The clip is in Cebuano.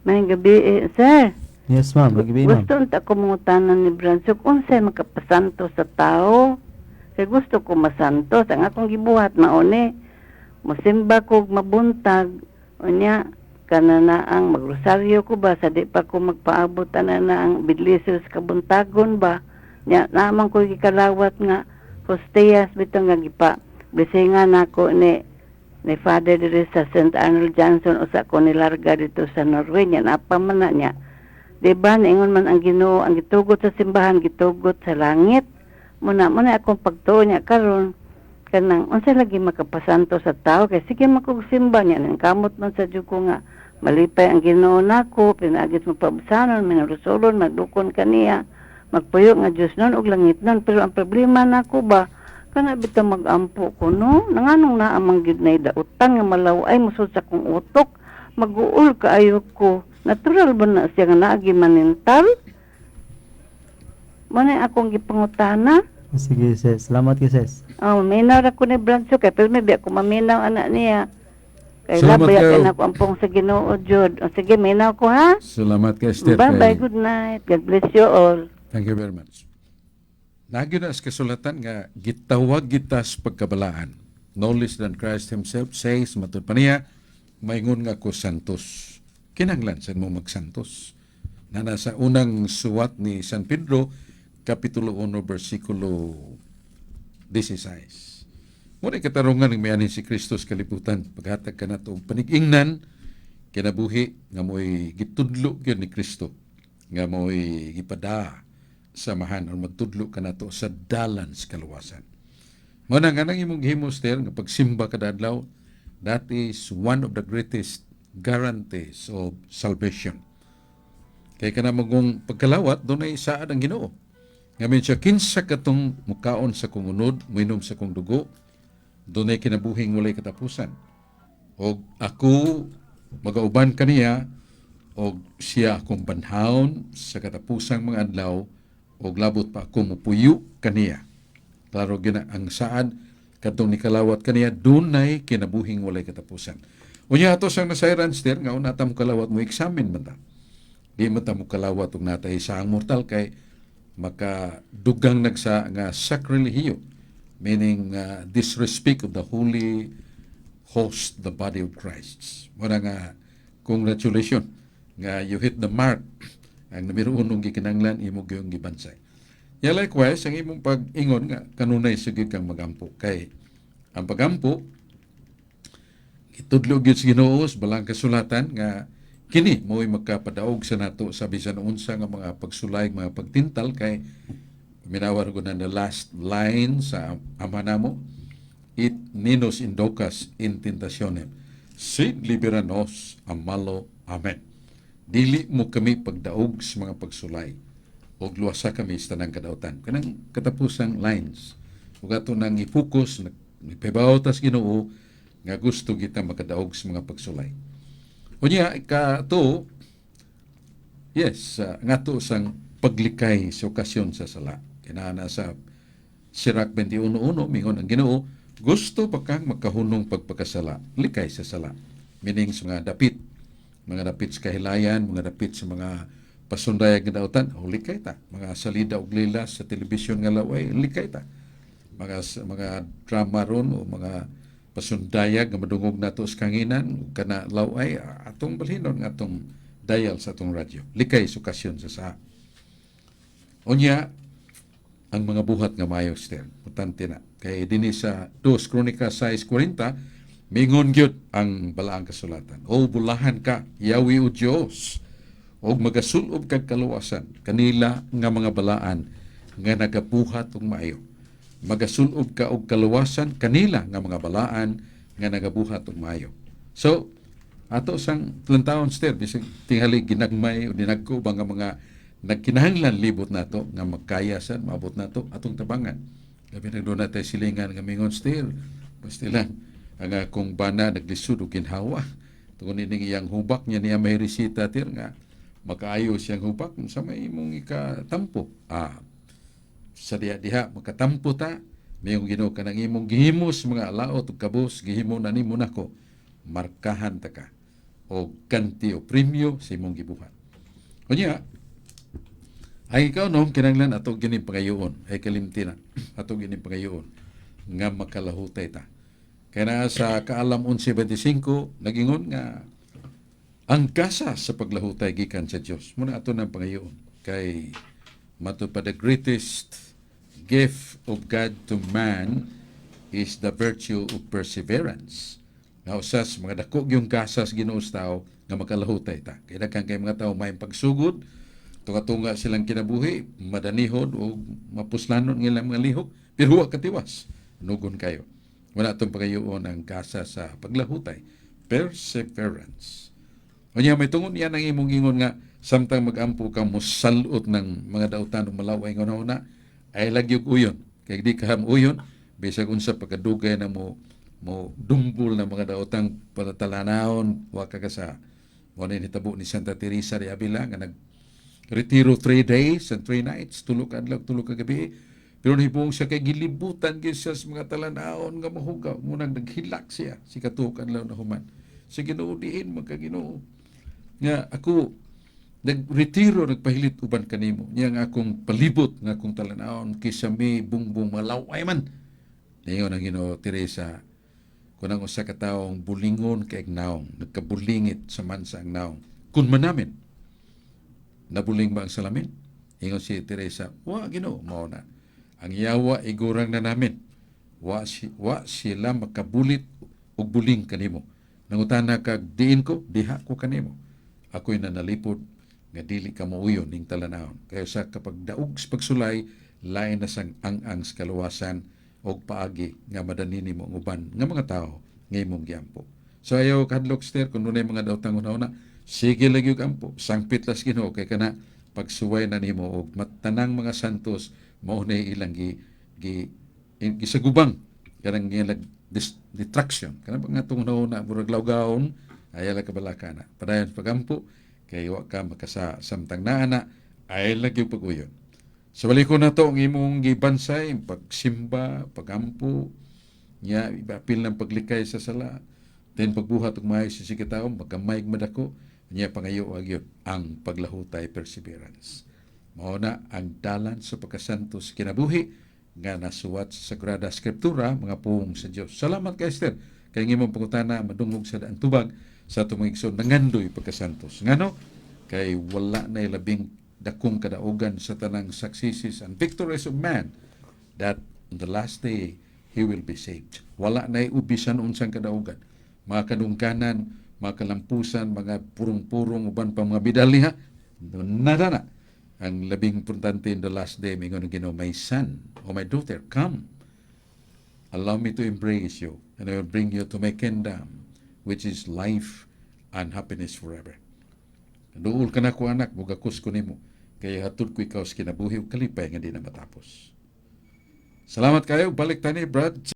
Maayong gabii eh, sir. Yes, ma'am. Gabii, ma'am. Gusto unta ko mangutana ni Brad Suk, unsay makapasanto sa tao? Kay gusto ko masantos. Ang akong gibuhat mao ni, mosimba ko mabuntag, unya kana na ang magrosaryo ko ba sa di pa ko magpaabot ana na ang bidlisos kabuntagon ba nya naman ko gikalawat nga hostiyas bitong nga gipa blessingan nako ni Father diri sa St. Arnold Johnson, usa ko nilarga dito sa Norway nya napa man na niya. Di ba niingon man ang Ginoo, ang gitugot sa simbahan gitugot sa langit? Muna muna akong pagtuo niya karon, kanang unsa lagi makapasanto sa tao, kay sige man kog simba niya nang kamot man sa jud ko nga malipay ang Ginoo nako pinaagit mo paubsanon, minarusolon, magdukon kaniya, magpuyo nga Dios nun ug langit nun. Pero ang problema nako ba, kana bitaw magampo ko, no, nanganong naa man gyud nay dautan nga malaw-ay musod sa akong utok, maguol kaayo ko. Natural ba na siya nga naagi manintal mo na akong gipangutana? Sige, sis. Salamat kay sis. Oh, minaw ra ko ni Brad Suk kay pero may biya ko maminaw ana niya. Kay Salamat labay kayo. kay nako ampong sa Ginoo jud. O sige, minaw ko ha. Salamat kay Esther. Bye bye, kay- good night. God bless you all. Thank you very much. Nagyo na sa kasulatan nga gitawag kita sa pagkabalaan. No less than Christ himself says, matud pa niya, maingon nga ko santos. Kinanglan sa mo magsantos. Na nasa unang suwat ni San Pedro, Kapitulo 1, versikulo 16. Muna katarungan ng mianhi si Kristo sa kalibutan, paghatag ka nato og panigingnan, kinabuhi nga mo'y gitudlo gyud ni Kristo, nga mo'y gipada sa amahan o magtudlo ka nato sa dalan sa kaluwasan. Mao na nga nang imong gihimo, Esther, nga pagsimba kada adlaw, that is one of the greatest guarantees of salvation. Kay kana magong pagkalawat, dunay saad ang Ginoo. Nga siya, kinsa katong mukaon sa kong unod, muinom sa kong dugo, dunay kinabuhing walay katapusan. Og ako magauban kaniya, og siya akong banhaon sa katapusang mga adlaw, og labot pa ako mupuyo kaniya. Klaro gina ang saad, kadtong nikalawat kaniya dunay kinabuhing walay katapusan. Unya ato sang nasayran, Esther, nga una ta mo kalawat, mo examine man ta. Di man ta mo kalawat og natay saang mortal kay makadugang nagsa nga sacrilegio, meaning disrespect of the holy host, the body of Christ. Muna nga congratulations nga you hit the mark, ang numero unong gikinanglan imo gyung gibansay. Ya, likewise ang imong pag-ingon nga kanunay sige kang magampo, kay ang pagampo gitudlo gyud sa Ginoo sa balang kasulatan nga kini mo'y makapadaog sa nato sa bisan unsa nga mga pagsulay, mga pagtintal, kay minawar ko na the last line sa Ama Namo, "Et ne nos inducas in tentationem sed libera nos a malo. Amen." Dili mo kami pagdaog sa mga pagsulay og luwasa kami sa tanang kadautan, kanang katapusang lines. Ug ato nang i-focus, ipahibaw tas Ginoo nga gusto kita makadaog sa mga pagsulay. Unya ka to, yes, ngato sang paglikay sa okasyon sa sala. Kinana sa Sirach 21.1, mingon ang Ginoo, "Gusto pa kang makahunong pagpakasala, likay sa sala." Meaning sa mga dapit sa kahilayan, mga dapit sa mga pasundayag nga dautan, oh, likay ta. Mga salida og lilas sa telebisyon nga laway, likay ta. Mga drama ron o mga pasundayag nga madungog nato sa kanginan ug kana laway, atong balhinon nga atong dial sa atong radyo. Likay sa okasyon sa saa. Unya, ang mga buhat nga maayo, Esther, importante na. Kay dinhi sa 2 Kronika 6.40, mingon gyud ang balaang kasulatan, "O bulahan ka, Yahweh o Dios, og magasulob kag kaluwasan kanila nga mga balaan nga nagabuhat og maayo. Magasulob ka og kaluwasan kanila nga mga balaan nga nagabuhat og maayo." So, ato sang lantawon, Esther, bisag tingali ginagmay o dinagko ba nga mga nagkinahanglan libot nato nga magkaya sad maabot nato, atong tabangan. Labi na doon natin silingan nga mingon, "Esther, basta lang ang akong bana naglisod og ginhawa. Tungod nining iyang hubak niya niya may resita tir nga makaayo siyang hubak sa may imong ikatampo." Ah, sa diha diha makatampo ta, mayong Ginoo, kanang imong gihimo sa mga alaot ug kabus, gihimo na nimo nako, markahan ta ka. o ganti o premyo sa imong gibuhat. Unya, ang ikaw no, kinanglan ato gining pangayoon, ay kalimti na, ato gining pangayoon, nga makalahutay ta. Kaya na sa Kaalam 11:25, nagingon nga, ang gasa sa paglahutay gikan sa Dios. Muna ato ng pangayoon. Kay mato pa, the greatest gift of God to man is the virtue of perseverance. Nga usas mga dako yung gasa sa Ginoo sa tao nga makalahutay ta. Kay daghan kay mga tao may pagsugod, tunga-tunga silang kinabuhi, madanihod o mapuslanon ng ilang mga lihok, pero wa katiwas. Nugon kayo. Wala itong pagayoon ang gasa sa paglahutay. Perseverance. Unya may tungod yan ang imong ingon nga samtang magampo ka musalot ng mga dautan ug malaway nga una ay lagyog uyon. Kay di ka uyon bisag unsa pagkadugay na mo mo dumbol na mga daotang patalanawon, wa ka kasa. Mo na nitabo ni Santa Teresa de Avila nga nag retiro 3 days and 3 nights, 3 ka adlaw, 3 ka gabi, pero nahibong siya kay gilibutan gyud siya sa mga talan-awon nga mahugaw. Munang naghilak siya si katuo ka adlaw na human sa Ginoo, diin man ka, Ginoo, nga ako nagretiro, nagpahilit uban kanimo niya nga akong palibot nga akong talan-awon kaysa may bungbong malaway man. Niingon ang Ginoo, "Teresa, kung ang usa ka taong bulingon kay naong, nagkabulingit sa mansa ang naong, kun manamin, nabuling ba ang salamin?" Ingon si Teresa, "Wa, Ginoo." "Mao na. Ang yawa igurang na namin. Wa sila makabulit og buling kanimo. Nangutana kag diin ko, diha ko kanimo. Ako'y nanalipod nga dili ka mauyon ning talanawon." Kaya sa kapag daog sa pagsulay, lain na sang ang-ang sa kaluwasan og paagi nga madani nimo ang uban nga mga tao nga imong giampo. So ayaw kahadlok, sister, kung dunay mga daotang una-una, sige lagi og ampo, sangpit las Ginoo kay kana pagsuway na nimo og matanang mga santos mao na ilang gi, gi, gisagubang kanang ilang detraction kanang pag nga una murag lawgawon, ayaw lang kabalaka na padayon pagampo kay wa ka makasa samtang naa na ay lagi pag-uyon. So balik ko na to ang imong gibansay, pagsimba, pagampo, nya ipapil ng paglikay sa sala, then pagbuhat og maayo sa sige tao, magamay madako, nya pangayo gyud ang paglahutay, perseverance. Mao na ang dalan sa pagkasanto sa kinabuhi nga nasuwat sa Sagrada Escritura, mga puong sa Dios. Salamat kay Esther. Kay ang imong pangutana madungog sa ang tubag sa atong mga igsoon nangandoy pagkasantos. Ngano? Kay wala na labing dakong kadaugan sa tanang successes and victories of man that on the last day he will be saved. Wala na ubisan unsang kadaugan. Mga kadungkanan, mga kalampusan, mga purong-purong, uban pa mga bidalya, nada na. Ang labing importante, in the last day, mingon ang Ginoo, "My son or my daughter, come. Allow me to embrace you and I will bring you to my kingdom, which is life and happiness forever. Duol ka na ko, anak, mugakos ko nimo. Kaya hatod ko ikaw sa kinabuhi ug kalipay nga di na matapos." Salamat kayo. Balik tani, Brad.